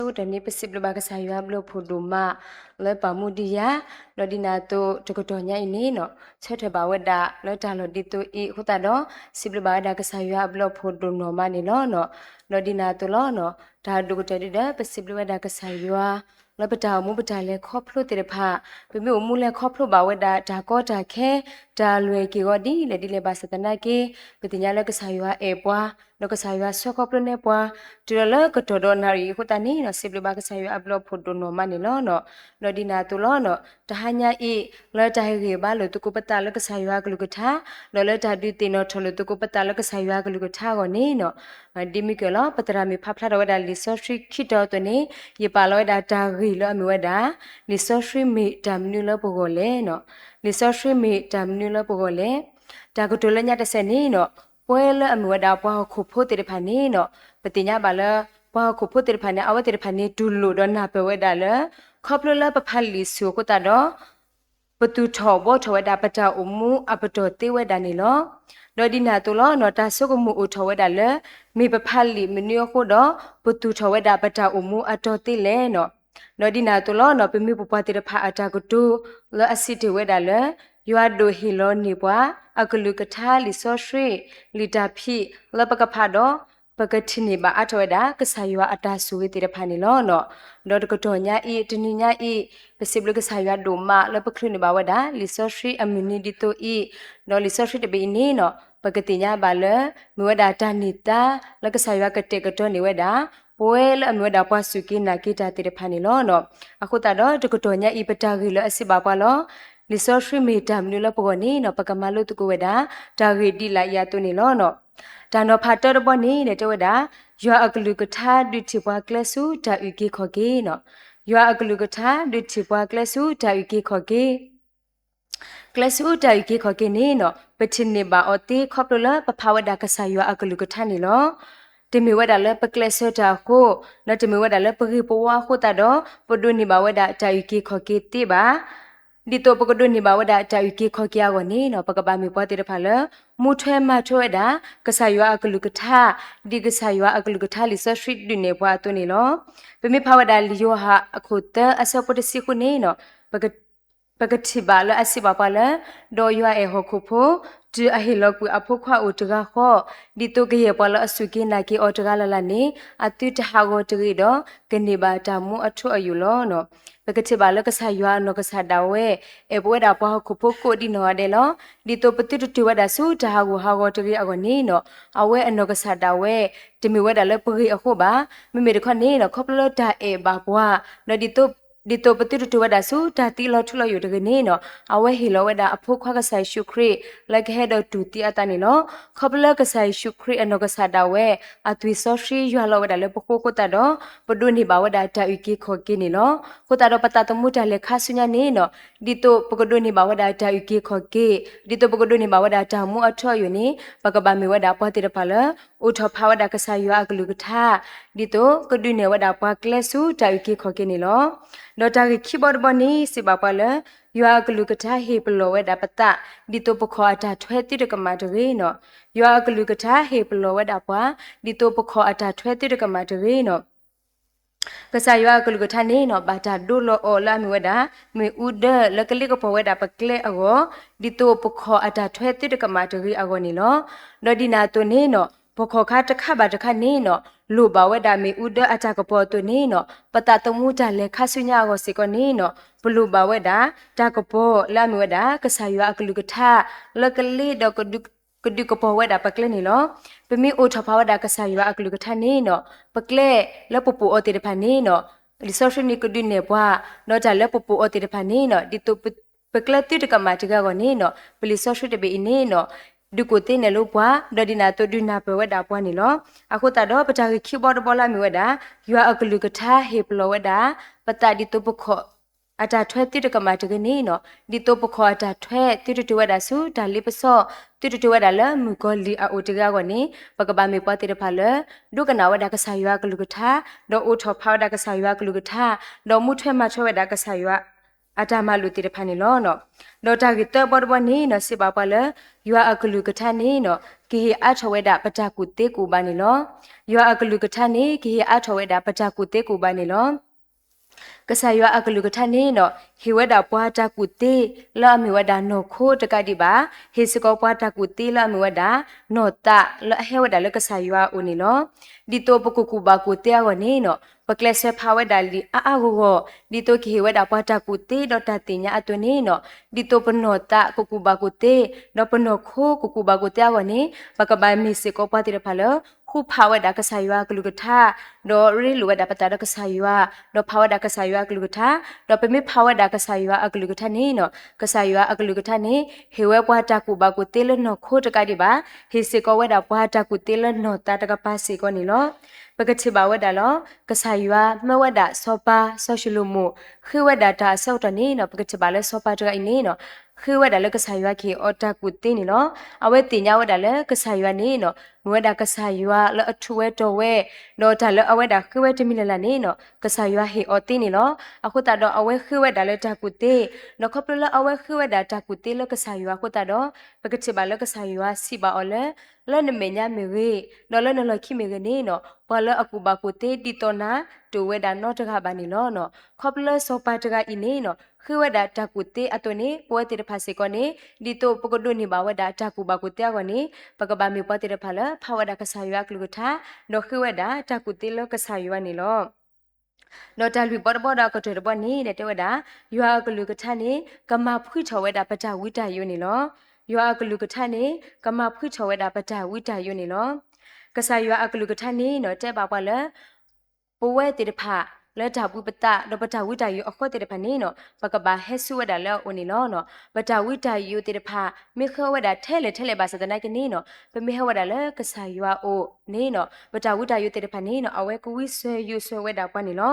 အဃိတၢ်န့ၣ် ပစံးဘျုးဘၣ်ကစၢ်ယွၤအဘျုးအဖှိၣ်ဒိၣ်မး လၢပာ်မူဒံးယၤ, ဒီးဒ်န့ၣ်အသိးတကတီၢ်ညါအံၤန့ၣ်နီၤ ဆၢထၢၣ်ဘၣ်ဝဲဒၣ်လၢတၢ်လီၢ်ဒ်သိးအံၤအဃိသတးဒီး စံးဘျုးဘၣ်ဝဲဒၣ်ကစၢ်ယွၤအဘျုးအဖှိၣ်ဒိၣ်နီၢ်မးန့ၣ်လီၤနီၤ. ဒီးဒ်န့ၣ်အသိးလီၤနီၤ တၢ်ဒိၣ်ကတၢၢ်ဒ်ဒီး ပစံးဘျုးဝဲဒၣ်ကစၢ်ယွၤ လၢပတၢ်အိၣ်မူပတၢ်လဲၤခီဖျိသ့ၣ်တဖၣ်, ပမ့ၢ်အိၣ်မူလဲၤခီဖျိဘၣ်ဝဲဒၣ်တၢ်ကီတၢ်ခဲ, တၢ်လွဲၢ်က့ၤဂီၤဒ်လဲၣ်ဒ်လဲၣ်ဘၣ်ဆၣ်သနာ်က့ ပသ့ၣ်ညါလၢကစၢ်ယွၤအဲၣ်ပှၤ, ဒီးကစၢ်ယွၤဆှၢခီဖျိန့ၢ်ပှၤ တုၤလီၤလၢကတီၢ်ဒီးနၣ်ရံၣ်အံၤအဃိသတးန့ၣ်နီၤ စံးဘျုးဘၣ်ကစၢ်ယွၤအဘျုးအဖှိၣ်ဒိၣ်နီၢ်မးန့ၣ်လီၤနီၤ. ဒီးဒ်န့ၣ်အသိးလီၤနီၤ တဟါညါအံၤ လၢတၢ်ဟ့ၣ်ဂံၢ်ဘါလိာ်သကိးပသးလၢကစၢ်ယွၤအကလုၢ်ကထါ, ဒီးလၢတၢ်ဒုးသ့ၣ်နီၣ်ထီၣ်လိာ်သကိးပသးလၢကစၢ်ယွၤအကလုၢ်ကထါအဂီၢ်န့ၣ်နီၤ ဒ်မ့ၢ်ကဲလီၤ ပသရၣ်မုၣ်ဖးဖျါထီၣ်ဝဲဒၣ်လံာ်စီဆှံခံတီၤအသိးန့ၣ် ယပာ်လီၤဝဲဒၣ်တၢ်ဂ့ၢ်လၢအမ့ၢ်ဝဲဒၣ် လံာ်စီဆှံမ့ၢ်တၢ်မနုၤလၢပဂီၢ်လဲၣ်နီၤ. လံာ်စီဆှံမ့ၢ်တၢ်မနုၤလၢပဂီၢ်လဲၣ်. တၢ်ကတိၤလၢညါတစဲးန့ၣ်နီၤ ပဝဲလၢအမ့ၢ်ဝဲဒၣ်ပှၤဟီၣ်ခိၣ်ဖိသ့ၣ်တဖၣ်န့ၣ်နီၤ ပသ့ၣ်ညါဘၣ်လၢ ပှၤဟီၣ်ခိၣ်ဖိသ့ၣ်တဖၣ်န့ၣ် အဝဲသ့ၣ်တဖၣ်န့ၣ် တူၢ်လိာ်ဒီးနၢ်ပၢၢ်ဝဲဒၣ်လၢ ခီဖျိလၢပဖးလံာ်ဆူၣ်အဃိသတးဒီး ပသူၣ်ထီၣ်ဘှီထီၣ်ဝဲဒၣ်ပတၢ်အိၣ်မူအပတီၢ်သ့ဝဲဒၣ်န့ၣ်လီၤ. ဒီးဒ်န့ၣ်အသိးလီၤနီၤ တၢ်ဆိကမိၣ်အိၣ်ထီၣ်ဝဲဒၣ်လၢ မ့ၢ်ပဖးလံာ်မနုၤအဃိဒီး ပသူၣ်ထီၣ်ဝဲဒၣ်ပတၢ်အိၣ်မူအတီၢ်သ့လဲၣ်နီၤ. ဒီးဒ်န့ၣ်အသိးလီၤနီၤ ပမ့ၢ်ပပှၤသ့ၣ်တဖၣ်အတၢ်ကတိၤ လၢအစံးတ့ၢ်ဝဲဒၣ်လၢ ယွၤဒိၣ်ဟ့ၣ်လီၤန့ၢ်ပှၤ အကလုၢ်ကထါလံာ်စီဆှံ လံာ်တၢ်ဖံး လၢပကဖးဒီး ပကထံၣ်န့ၢ်ဘၣ်အါထီၣ်ဝဲဒၣ် ကစၢ်ယွၤအတၢ်ဆိၣ်ဂ့ၤသ့ၣ်တဖၣ်န့ၣ်လီၤနီၤ. ဒီးတကတီၢ်ညါအံၤ တနံၤညါအံၤ ပစံးဘျုးကစၢ်ယွၤဒိၣ်မးလၢပချုးန့ၢ်ဘၣ်ဝဲဒၣ် လံာ်စီဆှံအမုၢ်နံၤဒ်သိးအံၤ, ဒီးလံာ်စီဆှံတဘ့ၣ်အံၤန့ၣ်နီၤ ပကသ့ၣ်ညါဘၣ်လၢ မ့ၢ်ဝဲဒၣ်တၢ်န့ၢ်သါ လၢကစၢ်ယွၤကတဲာ်ကတီၤန့ၢ်ဝဲဒၣ် ပဝဲလၢအမ့ၢ်ဝဲဒၣ်ပှၤစူၢ်က့ၤနာ်က့ၤတၢ်သ့ၣ်တဖၣ်န့ၣ်လီၤနီၤ. အဃိသတးဒီးတကတီၢ်ညါအံၤ ပတၢ်ဂ့ၢ်လၢအစံးဘၣ်ပှၤလီၤ. လံာ်စီဆှံမ့ၢ်တၢ်မနုၤလၢပဂီၢ်န့ၣ်နီၤ ပကမၤလိသကိးဝဲဒၣ် တၢ်ဂ့ၢ်ဒ်လာ်အံၤအသိးန့ၣ်လီၤနီၤ. တၢ်နီၤဖးတၢတဘီန့ၣ် တဲဝဲဒၣ် ယွၤအကလုၢ်ကထါဒုးထံၣ်ပှၤကျဲဆူတၢ်အုၣ်က့ၤခီၣ်က့ၤနီၤ. ယွၤအကလုၢ်ကထါဒုးထံၣ်ပှၤကျဲဆူတၢ်အုၣ်က့ၤခီၣ်က့ၤ ကျဲဆူတၢ်အုၣ်က့ၤခီၣ်က့ၤန့ၣ်နီၤ ပထံၣ်န့ၢ်ဘၣ်အီၤသ့ခီဖျိလၢပဖးဝဲဒၣ်ကစၢ်ယွၤအကလုၢ်ကထါန့ၣ်လီၤ. တမ့ၢ်ဝဲဒၣ်လၢပကျဲးစၢးတၢ်အဃိ, ဒီးတမ့ၢ်ဝဲဒၣ်လၢပဂ့ၤပဝါအဃိသတးဒီး ပဒိးန့ၢ်ဘၣ်ဝဲဒၣ်တၢ်အုၣ်က့ၤခီၣ်က့ၤသ့ဘၣ်. ဒ်သိးပကဒိးန့ၢ်ဘၣ်ဝဲဒၣ်တၢ်အုၣ်က့ၤခီၣ်က့ၤအဂီၢ်န့ၣ်နီၤ ပကဘၣ်မ့ၢ်ပှၤသ့ၣ်တဖၣ်လၢ မူထွဲမၤထွဲဝဲဒၣ် ကစၢ်ယွၤအကလုၢ်ကထါ, ဒ်ကစၢ်ယွၤအကလုၢ်ကထါလံာ်စီဆှံဒုးနဲၣ်ပှၤအသိးန့ၣ်လီၤ. ပမ့ၢ်ဖးဝဲဒၣ်လံာ်ယိၤဟၣ်အခိၣ်သၢအဆၢဖိတဆံဃုန့ၣ်နီၤ ပကထံၣ်ဘၣ်လၢအစံးဘၣ်ပှၤလၢ ဒီးယွၤအဲၣ်ဟီၣ်ခိၣ်ဖိ, တုၤအဟ့ၣ်လီၤကွံာ်အဖိခွါအိၣ်တဂၤဃီ, ဒ်သိးကယဲၢ်ပှၤလၢအစူၢ်က့ၤနာ်က့ၤအီၤတဂၤလၢ်လၢ်န့ၣ် အသုတဟးဂီၤတဂ့ၤဒီး ကန့ၢ်ဘၣ်တၢ်မူအထူအယိာ်လီၤ. ပကထံၣ်ဘၣ်လၢကစၢ်ယွၤအနီၢ်ကစၢ်ဒၣ်ဝဲ အဲၣ်ပဝဲဒၣ်ပှၤဟီၣ်ခိၣ်ဖိကိးဒံနီၢ်ဂၤဒဲးလီၤ. ဒ်သိးပသုတတုၤဝဲဒၣ်ဆူတၢ်ဟးဂူာ်ဟးဂီၤတဂ့ၤအဂီၢ်န့ၣ်နီၤ အဝဲအနီၢ်ကစၢ်ဒၣ်ဝဲ တမ့ၢ်ဝဲဒၣ်လၢပဂ့ၤအဃိဘၣ်. မ့မ့ၢ်တခီန့ၣ်နီၤ ခီဖျိလၢတၢ်အဲၣ်ဘၣ်ပှၤ, ဒီးဒ်သိး ဒ်သိးပသုတတုၤဝဲဒၣ်ဆူတၢ်သံလီၤထူလီၤယိာ်တဂ့ၤန့ၣ်နီၤ အဝဲဟ့ၣ်လီၤဝဲဒၣ်အဖိခွါကစၢ်ယ့ၣ်ၡူးခရံာ် လၢကဟဲဒီးတူၢ်သံအသးန့ၣ်လီၤ. ခီဖျိလၢကစၢ်ယ့ၣ်ၡူးခရံာ်အနီၢ်ကစၢ်ဒၣ်ဝဲ အသွံၣ်စီဆှံယွၤလီၤဝဲဒၣ်လၢပဃိအဃိသတးဒီး ပဒိးန့ၢ်ဘၣ်ဝဲဒၣ်တၢ်အုၣ်က့ၤခီၣ်က့ၤန့ၣ်လီၤ. အဃိသတးဒီးပသးသမူတၢ်လဲၤခါဆူညါန့ၣ်နီၤ ဒ်သိးပကဒိးန့ၢ်ဘၣ်ဝဲဒၣ်တၢ်အုၣ်က့ၤခီၣ်က့ၤ, ဒ်သိးပကဒိးန့ၢ်ဘၣ်ဝဲဒၣ်တၢ်မူအထူအယိာ်န့ၣ် ပကဘၣ်မ့ၢ်ဝဲဒၣ်ပှၤသ့ၣ်တဖၣ်လၢ အိးထီၣ်ဖးဝဲဒၣ်ကစၢ်ယွၤအကလုၢ်ကထါ, ဒ်သိးကဒုးနဲၣ်ဝဲဒၣ်ပှၤကျဲဆူတၢ်အုၣ်က့ၤခီၣ်က့ၤန့ၣ်လီၤ. ဒီးတၢ်ဂ့ၢ်ခံဘီတဘီန့ၣ် စံးဘၣ်ပှၤလၢ ယွၤအကလုၢ်ကထါဟ့ၣ်ပလီၢ်ဝဲဒၣ်ပသး ဒ်သိးပခီၣ်အတၢ်ထွဲသုတကမၣ်တဂ့ၤနီၤ. ယွၤအကလုၢ်ကထါဟ့ၣ်ပလီၢ်ဝဲဒၣ်ပှၤ ဒ်သိးပခီၣ်အတၢ်ထွဲသုတကမၣ်တဂ့ၤနီၤ. ကစၢ်ယွၤအကလုၢ်ကထါန့ၣ်နီၤ ဘၣ်တၢ်ဒိလီၤအီၤလၢအမ့ၢ်ဝဲဒၣ် မ့ၣ်အူဒၢလၢကလ့ကပီၤဝဲဒၣ်ပကျဲအဂီၢ်, ဒ်သိးပခီၣ်အတၢ်ထွဲသုတကမၣ်တဂ့ၤအဂီၢ်န့ၣ်လီၤ. ဒီးဒ်န့ၣ်အသိးန့ၣ်နီၤ ပခီၣ်ခါတခါဘၣ်တခါန့ၣ်နီၤ လိၣ်ဘၣ်ဝဲဒၣ်မ့ၣ်အူဒၢအတၢ်ကပီၤအသိးန့ၣ်နီၤ ပသးသမူတၢ်လဲၤခါဆူညါအဂီၢ်စ့ၢ်ကီးန့ၣ်နီၤ ပလိၣ်ဘၣ်ဝဲဒၣ် တၢ်ကပီၤလၢအမ့ၢ်ဝဲဒၣ် ကစၢ်ယွၤအကလုၢ်ကထါ လၢကလ့ဒီး ကဒုးကပီၤဝဲဒၣ်ပကျဲန့ၣ်လီၤ. ပမ့ၢ်အိးထီၣ်ဖးဝဲဒၣ်ကစၢ်ယွၤအကလုၢ်ကထါန့ၣ်နီၤ ပကျဲလၢပပိာ်အီၤသ့ၣ်တဖၣ်န့ၣ်နီၤ လံာ်စီဆှံန့ၣ်ကဒုးနဲၣ်ပှၤ ဒီးတၢ်လၢပပိာ်အီၤသ့ၣ်တဖၣ်န့ၣ်နီၤ ဒ်သိးပကျဲသုတကမၣ်တဂ့ၤအဂီၢ်န့ၣ်နီၤ ပလံာ်စီဆှံတဘ့ၣ်အံၤန့ၣ်နီၤ ဒုးကိးသ့နဲၣ်လိပှၤ ဒီးဒ်န့ၣ်အသိးဒုးနၢ်ပၢၢ်ဝဲဒၣ်ပှၤန့ၣ်လီၤ. အဃိသတးဒီးပတၢ်ဂ့ၢ်ခံဘီတဘီလၢအမ့ၢ်ဝဲဒၣ် ယွၤအကလုၢ်ကထါဟ့ၣ်ပလီၢ်ဝဲဒၣ် ပသးဒ်သိးပခီၣ် အတၢ်ထွဲသုတကမၣ်တဂ့ၤန့ၣ်နီၤ ဒ်သိးပခီၣ်အတၢ်ထွဲသုတတုၤဝဲဒၣ်ဆူတၢ်လ့ပစီ သုတတုၤဝဲဒၣ်လၢမုၣ်ကီၤလံၢ်အအိၣ်တဂ့ၤအဂီၢ်န့ၣ် ပကဘၣ်မ့ၢ်ပှၤသ့ၣ်တဖၣ်လၢ ဒိကနၣ်ဝဲဒၣ်ကစၢ်ယွၤအကလုၢ်ကထါ ဒီးအိးထီၣ်ဖးဝဲဒၣ်ကစၢ်ယွၤအကလုၢ်ကထါ ဒီးမူထွဲမၤထွဲဝဲဒၣ်ကစၢ်ယွၤ အတၢ်မၤလိာ်သ့ၣ်တဖၣ်န့ၣ်လီၤ. ဒီးတၢ်ဂ့ၢ်သၢဘီတဘီန့ၣ်နီၤ စံးဘၣ်ပှၤလၢ ယွၤအကလုၢ်ကထါန့ၣ်နီၤ ကဟ့ၣ်အါထီၣ်ဝဲဒၣ်ပတၢ်ကူၣ်သ့ကူၣ်ဘၣ်န့ၣ်လီၤ. ယွၤအကလုၢ်ကထါန့ၣ် ကဟ့ၣ်အါထီၣ်ဝဲဒၣ်ပတၢ်ကူၣ်သ့ကူၣ်ဘၣ်န့ၣ်လီၤ. ကစၢ်ယွၤအကလုၢ်ကထါန့ၣ်နီၤ ဟ့ၣ်ဝဲဒၣ်ပှၤတၢ်ကူၣ်သ့ လၢအမ့ၢ်ဝဲဒၣ်နီၢ်ခိတကးဒံးဘၣ်, ဟ့ၣ်စ့ၢ်ကီးပှၤတၢ်ကူၣ်သ့လၢအမ့ၢ်ဝဲဒၣ် နီၢ်သးလၢအဟဲဝဲဒၣ်လၢကစၢ်ယွၤအအိၣ်န့ၣ်လီၤ. ဒ်သိးပကကူၣ်ဘၣ်ကူၣ်သ့အဂီၢ်န့ၣ်နီၤ ပကျဲးစၢးဖးဝဲဒၣ်လံာ်အါအါဂီၢ်ဂီၢ်, ဒ်သိးကဟ့ၣ်ဝဲဒၣ်ပှၤတၢ်ကူၣ်သ့ဒီးတၢ်သ့ၣ်ညါအသိးန့ၣ်နီၤ, ဒ်သိးပနီၢ်သးကကူၣ်ဘၣ်ကူၣ်သ့, ဒီးပနီၢ်ခိကကူၣ်ဘၣ်ကူၣ်သ့အဂီၢ်န့ၣ် ပကဘၣ်မ့ၢ်စ့ၢ်ကီးပှၤသ့ၣ်တဖၣ်လၢ ဃုဖးဝဲဒၣ်ကစၢ်ယွၤအကလုၢ်ကထါ, ဒီးရ့လိာ်ဝဲဒၣ်ပသးဒီးကစၢ်ယွၤ, ဒီးဖးဝဲဒၣ်ကစၢ်ယွၤအကလုၢ်ကထါ, ဒီးပမ့ၢ်ဖးဝဲဒၣ်ကစၢ်ယွၤအကလုၢ်ကထါန့ၣ်နီၤ ကစၢ်ယွၤအကလုၢ်ကထါန့ၣ် ဟ့ၣ်ဝဲပှၤတၢ်ကူၣ်ဘၣ်ကူၣ်သ့လၢနီၢ်ခိတကးဒံးဘၣ်, ဟ့ၣ်စ့ၢ်ကီးဝဲဒၣ်ပှၤတၢ်ကူၣ်သ့လၢနီၢ်သးတကပၤစ့ၢ်ကီးန့ၣ်လီၤ. ပကထံၣ်ဘၣ်ဝဲဒၣ်လီၤ. ကစၢ်ယွၤမၢဝဲဒၣ်စီၤပၤစီၤၡလိၤမိၣ် ဃ့ဝဲဒၣ်တၢ်အဆၢကတီၢ်န့ၣ်နီၤ ပကထံၣ်ဘၣ်လၢစီၤပၤတဂၤအံၤန့ၣ်နီၤ ဃ့ဝဲဒၣ်လၢကစၢ်ယွၤကဟ့ၣ်အီၤတၢ်ကူၣ်သ့န့ၣ်လီၤ. အဝဲသ့ၣ်ညါဝဲဒၣ်လၢကစၢ်ယွၤန့ၣ်နီၤ မ့ၢ်ဝဲဒၣ်ကစၢ်ယွၤလၢအထူးဝဲတီၤဝဲ, ဒီးတၢ်လၢအဝဲဒၣ်ဃ့ဝဲတမံၤလၢ်လၢ်န့ၣ်နီၤ ကစၢ်ယွၤဟ့ၣ်အီၤသ့န့ၣ်လီၤ. အဃိသတးဒီးအဝဲဃ့ဝဲဒၣ်လၢတၢ်ကူၣ်သ့, ဒီးခီဖျိလၢအဝဲဃ့ဝဲဒၣ်တၢ်ကူၣ်သ့လၢကစၢ်ယွၤအဃိသတးဒီး ပကထံၣ်ဘၣ်လၢကစၢ်ယွၤစံးဘၣ်အီၤလၢ လၢနမဲာ်ညါမ့ၢ်ဂ့ၤ, ဒီးလၢနလီၢ်ခံမ့ၢ်ဂ့ၤန့ၣ်နီၤ ပှၤလၢအကူၣ်ဘၣ်ကူၣ်သ့ဒ်သိးနၤ တအိၣ်ဝဲဒၣ်နီတဂၤဘၣ်န့ၣ်လီၤ. ခီဖျိလၢစီၤပၤတဂၤအံၤန့ၣ်နီၤ ဃ့ဝဲဒၣ်တၢ်ကူၣ်သ့အသိးန့ၣ် ပဝဲသ့ၣ်တဖၣ်စ့ၢ်ကီးန့ၣ် ဒ်သိးပကဒိးန့ၢ်ဘၣ်ဝဲဒၣ်တၢ်ကူၣ်ဘၣ်ကူၣ်သ့အဂီၢ်န့ၣ် ပကဘၣ်မ့ၢ်ပှၤသ့ၣ်တဖၣ်လၢဖးဝဲဒၣ်ကစၢ်ယွၤအကလုၢ်ကထါ, ဒီးဃ့ဝဲဒၣ်တၢ်ကူၣ်သ့လၢကစၢ်ယွၤန့ၣ်လီၤ. ဒီးတၢ်လွံၢ်ဘီတဘီဒီးအကတၢၢ်တဘီန့ၣ် တဲဝဲဒၣ် ယွၤအကလုၢ်ကထါန့ၣ် ကမၤဖှံထီၣ်ဝဲဒၣ်ပတၢ်ဝံတၢ်ယိးန့ၣ်လီၤ. ယွၤအကလုၢ်ကထါန့ၣ် ကမၤဖှံထီၣ်ဝဲဒၣ်ပတၢ်ဝံတၢ်ယိးန့ၣ်လီၤ. ကစၢ်ယွၤအကလုၢ်ကထါန့ၣ်နီၤ တဲဘၣ်ပှၤလၢ ပဝဲသ့ၣ်တဖၣ် လၢတၢ်ဘှံးပသး ဒီးပတၢ်ဝံတၢ်ယိးအဃိသ့ၣ်တဖၣ်န့ၣ်နီၤ ပကဘၣ်ဟဲဆူဝဲဒၣ်လၢအအိၣ်န့ၣ်လီၤ. ပတၢ်ဝံတၢ်ယိးသ့ၣ်တဖၣ် မ့ၢ်ဃၢဝဲဒၣ်ထဲလဲၣ်ထဲလဲၣ်ဘၣ်ဆၣ်သနာ်က့န့ၣ်နီၤ ပမ့ၢ်ဟဲဝဲဒၣ်လၢကစၢ်ယွၤအအိၣ်န့ၣ်နီၤ ပတၢ်ဝံတၢ်ယိးသ့ၣ်တဖၣ်န့ၣ်နီၤ အဝဲကဝံဆၢယိးဆၢဝဲဒၣ်ပှၤန့ၣ်လီၤ.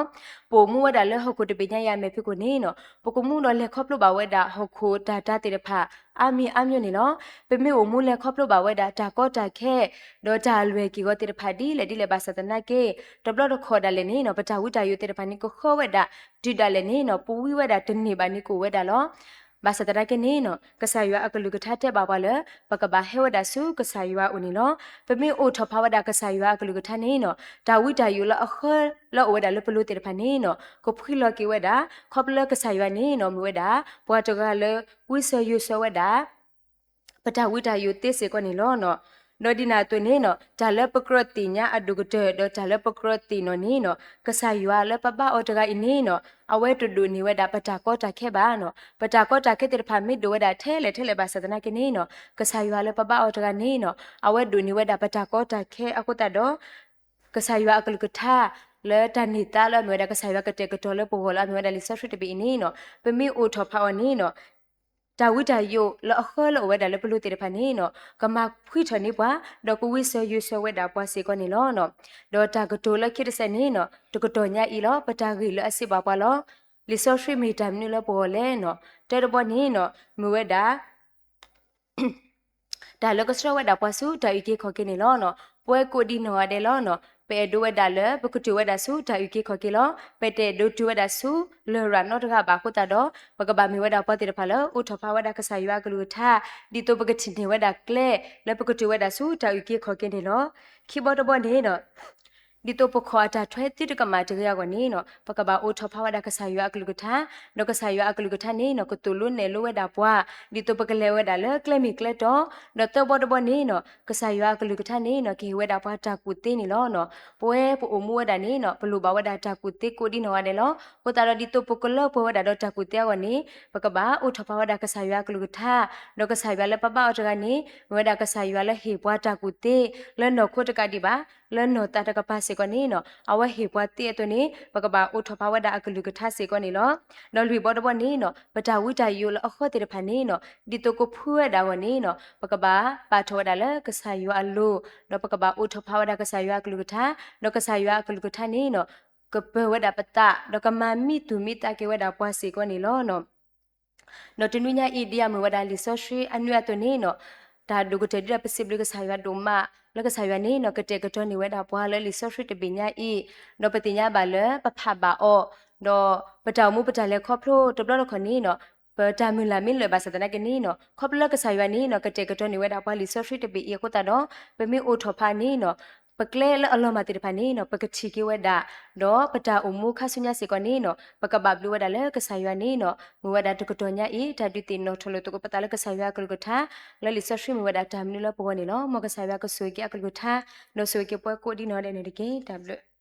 ပအိၣ်မူဝဲဒၣ်လၢဟီၣ်ခိၣ်တဘ့ၣ်ညါအံၤအမဲာ်ဖံးခိၣ်န့ၣ်နီၤ ပကမူဒီးလဲၤခီဖျိဘၣ်ဝဲဒၣ်ဟီၣ်ခိၣ်တၢ်တၢ်သ့ၣ်တဖၣ် အါမံၤအါမံၤန့ၣ်လီၤ. ပမ့ၢ်အိၣ်မူလဲၤခီဖျိဘၣ်ဝဲဒၣ်တၢ်ကီတၢ်ခဲ ဒီးတၢ်အလွဲၢ်က့ၤဂီၤသ့ၣ်တဖၣ်ဒ်လဲၣ်ဒ်လဲၣ်ဘၣ်ဆၣ်သနာ်က့ တဘျီတခီၣ်ဒၣ်လဲာ်န့ၣ်နီၤ ပတၢ်ဝံတၢ်ယိးသ့ၣ်တဖၣ်န့ၣ် ကဃၢဝဲဒၣ်တုၤဒၣ်လဲာ်န့ၣ်နီၤ ပဝံဝဲဒၣ်တန့ၢ်ဘၣ်န့ၣ်ကအိၣ်ဝဲဒၣ်လီၤ. ဘၣ်ဆၣ်သနာ်က့န့ၣ်နီၤ ကစၢ်ယွၤအကလုၢ်ကထါတဲဘၣ်ပှၤလၢ ပကဘၣ်ဟဲဝဲဒၣ်ဆူကစၢ်ယွၤအအိၣ်န့ၣ်လီၤ. ပမ့ၢ်အိးထီၣ်ဖးဝဲဒၣ်ကစၢ်ယွၤအကလုၢ်ကထါန့ၣ်နီၤ တၢ်ဝံတၢ်ယိးလၢအဃၢလၢအအိၣ်ဝဲဒၣ်လၢပလိၤသ့ၣ်တဖၣ်န့ၣ်နီၤ ကဖှံလီၤက့ၤဝဲဒၣ် ခီဖျိလၢကစၢ်ယွၤန့ၣ်နီၤ မ့ၢ်ဝဲဒၣ် ပှၤတဂၤလၢ ဝံဆၢယိးဆၢဝဲဒၣ် ပတၢ်ဝံတၢ်ယိးသ့စ့ၢ်ကီးန့ၣ်လီၤ. ဒီးဒ်န့ၣ်အသိးန့ၣ်နီၤ တၢ်လၢပကြၢးသ့ၣ်ညါအဒိၣ်ကတၢၢ် ဒီးတၢ်လၢပကြၢးသ့ၣ်နီၣ်န့ၣ်နီၤ ကစၢ်ယွၤလၢပဘါအီၤတဂၤအံၤန့ၣ်နီၤ အဝဲတဒိးန့ၢ်ဝဲဒၣ်ပတၢ်ကီတၢ်ခဲဘၣ်နီၤ. ပတၢ်ကီတၢ်ခဲသ့ၣ်တဖၣ်မ့ၢ်ဒိၣ်ဝဲဒၣ်ထဲလဲၣ်ထဲလဲၣ်ဘၣ်ဆၣ်သနာ်က့န့ၣ်နီၤ ကစၢ်ယွၤလၢပဘါအီၤတဂၤန့ၣ်နီၤ အဝဲဒိးန့ၢ်ဝဲဒၣ်ပတၢ်ကီတၢ်ခဲအဃိသတးဒီး ကစၢ်ယွၤအကလုၢ်ကထါ လၢတၢ်န့ၢ်သါလၢအမ့ၢ်ဝဲဒၣ်ကစၢ်ယွၤကတဲာ်ကတီၤလၢပဂီၢ်လၢအမ့ၢ်ဝဲဒၣ်လံာ်စီဆှံတဘ့ၣ်အံၤန့ၣ်နီၤ ပမ့ၢ်အိးထီၣ်ဖးအီၤန့ၣ်နီၤ တၢ်ဝံတၢ်ယိးလၢအဃၢလၢအအိၣ်ဝဲဒၣ်လၢပလိၤသ့ၣ်တဖၣ်န့ၣ်နီၤ ကမၤဖှံထီၣ်န့ၢ်ပှၤ ဒီးကဝံဆၢယိးဆၢဝဲဒၣ်ပှၤစ့ၢ်ကီးန့ၣ်လီၤ. ဒီးတၢ်ကတိၤလၢခံတစဲးန့ၣ်နီၤ တကတီၢ်ညါအံၤလီၤ ပတၢ်ဂ့ၢ်လၢအစံးဘၣ်ပှၤလီၤ. လံာ်စီဆှံမ့ၢ်တၢ်မနုၤလၢပဂီၢ်လဲၣ်နီၤ တၢ်တဘီန့ၣ်နီၤ မ့ၢ်ဝဲဒၣ် တၢ်လၢကဆှၢဝဲဒၣ်ပှၤဆူတၢ်အုၣ်က့ၤခီၣ်က့ၤန့ၣ်လီၤ. ပဝဲကိးဒံနီၢ်ဂၤဒဲးလီၤ. ပအဲၣ်ဒိးဝဲဒၣ်လၢ ပကတုၤဝဲဒၣ်ဆူတၢ်အုၣ်က့ၤခီၣ်က့ၤလီၤ. ပတအဲၣ်ဒိးတုၤဝဲဒၣ်ဆူလရာ်နီတဂၤဘၣ်အဃိသတးဒီး ပကဘၣ်မ့ၢ်ဝဲဒၣ်ပှၤသ့ၣ်တဖၣ်လၢ အိးထီၣ်ဖးဝဲဒၣ်ကစၢ်ယွၤအကလုၢ်ကထါ ဒ်သိးပကထံၣ်န့ၢ်ဝဲဒၣ်ကျဲ လၢပကတုၤဝဲဒၣ်ဆူတၢ်အုၣ်က့ၤခီၣ်က့ၤန့ၣ်လီၤ. ခံဘီတဘီန့ၣ်နီၤ ဒ်သိးပခီၣ်အတၢ်ထွဲသုတကမၣ်တဂ့ၤအဂီၢ်န့ၣ်နီၤ ပကဘၣ်အိးထီၣ်ဖးဝဲဒၣ်ကစၢ်ယွၤအကလုၢ်ကထါ, ဒီးကစၢ်ယွၤအကလုၢ်ကထါန့ၣ်နီၤ ကသိၣ်လိနဲၣ်လိဝဲဒၣ်ပှၤ ဒ်သိးပကလဲၤဝဲဒၣ်လၢကျဲမ့ၢ်ကျဲတီ, ဒီးသၢဘီတဘီန့ၣ်နီၤ ကစၢ်ယွၤအကလုၢ်ကထါန့ၣ်နီၤ ကဟ့ၣ်ဝဲဒၣ်ပှၤတၢ်ကူၣ်သ့န့ၣ်လီၤ. ပဝဲပအိၣ်မူဝဲဒၣ်န့ၣ်နီၤ ပလိၣ်ဘၣ်ဝဲဒၣ်တၢ်ကူၣ်သ့ကိးဒံနီၢ်ဂၤဒဲးလီၤ. အဃိသတးဒီးဒ်သိးပကလၢပှဲၤဝဲဒၣ်ဒီးတၢ်ကူၣ်သ့အဂီၢ်န့ၣ် ပကဘၣ်အိးထီၣ်ဖးဝဲဒၣ်ကစၢ်ယွၤအကလုၢ်ကထါ, ဒီးကစၢ်ယွၤလၢပဘါအီၤတဂၤန့ၣ် မ့ၢ်ဝဲဒၣ်ကစၢ်ယွၤလၢဟ့ၣ်ပှၤတၢ်ကူၣ်သ့ လၢနီၢ်ခိတကးဒံးဘၣ် လၢနီၢ်သးတကပၤစ့ၢ်ကီးန့ၣ်နီၤ အဝဲဟ့ၣ်ပှၤသ့အသိးန့ၣ် ပကဘၣ်အိးထီၣ်ဖးဝဲဒၣ်အကလုၢ်ကထါစ့ၢ်ကီးန့ၣ်လီၤ. ဒီးလွံၢ်ဘီတဘီန့ၣ်နီၤ ပတၢ်ဝံတၢ်ယိးလၢအဃၢသ့ၣ်တဖၣ်န့ၣ်နီၤ ဒ်သိးကဖှံဝဲဒၣ်အဂီၢ်န့ၣ်နီၤ ပကဘၣ်ပာ်ထီၣ်ဝဲဒၣ်လၢကစၢ်ယွၤအလိၤ, ဒီးပကဘၣ်အိးထီၣ်ဖးဝဲဒၣ်ကစၢ်ယွၤအကလုၢ်ကထါ, ဒီးကစၢ်ယွၤအကလုၢ်ကထါန့ၣ်နီၤ ကပၢၤဝဲဒၣ်ပသး ဒီးကမၤမံသူၣ်မံသးက့ၤဝဲဒၣ်ပှၤစ့ၢ်ကီးန့ၣ်လီၤ. ဒီးတနွံညါအံၤ ဒ်အမ့ၢ်ဝဲဒၣ်လံာ်စီဆှံအနွံအသိးန့ၣ်နီၤ တၢ်ဒိၣ်ကတၢၢ်ဒ်ဒီးပစံးဘျုးကစၢ်ယွၤဒိၣ်မး လၢကစၢ်ယွၤန့ၣ်နီၤ ကတဲာ်ကတီၤန့ၢ်ဝဲဒၣ်ပှၤလၢလံာ်စီဆှံတဘ့ၣ်ညါအံၤ, ဒီးပသ့ၣ်ညါဘၣ်လၢပဖးဘၣ်အီၤ, ဒီးပတၢ်အိၣ်မူပတၢ်လဲၤခီဖျိတဘျီတခီၣ်န့ၣ်နီၤ, ပတၢ်မုၢ်လၢ်မ့ၢ်လၢာ်ဘၣ်ဆၣ်သနာ်က့န့ၣ်နီၤ, ခီဖျိလၢကစၢ်ယွၤန့ၣ်နီၤ ကတဲာ်ကတီၤန့ၢ်ဝဲဒၣ်ပှၤလံာ်စီဆှံတဘ့ၣ်အံၤအဃိသတးဒီး ပမ့ၢ်အိၣ်ထီၣ်ဖးန့ၣ်နီၤ, ပကျဲလၢအလီၤမၢ်သ့ၣ်တဖၣ်န့ၣ်နီၤ ပကထံၣ်က့ၤဝဲဒၣ်, ဒီးပတၢ်အိၣ်မူခါဆူညါစ့ၢ်ကီးန့ၣ်နီၤ ပကဘၣ်ဘျုးဝဲဒၣ်လၢကစၢ်ယွၤန့ၣ်နီၤ မ့ၢ်ဝဲဒၣ်တကတီၢ်ညါအံၤ တၢ်ဒုးသ့ၣ်နီၣ်ထီၣ်လိာ်သကိးပသးလၢကစၢ်ယွၤအကလုၢ်ကထါ, လၢလံာ်စီဆှံမ့ၢ်ဝဲဒၣ်တၢ်မနုၤလၢပဂီၢ်န့ၣ်လီၤ. မ်ကစၢ်ယွၤကဆိၣ်ဂ့ၤက့ၤအကလုၢ်ကထါ, ဒီးဆိၣ်ဂ့ၤက့ၤပှၤကိးဒ်နီၢ်ဒဲးန့ၣ်တက့ၢ်. တၢ်ဘျုး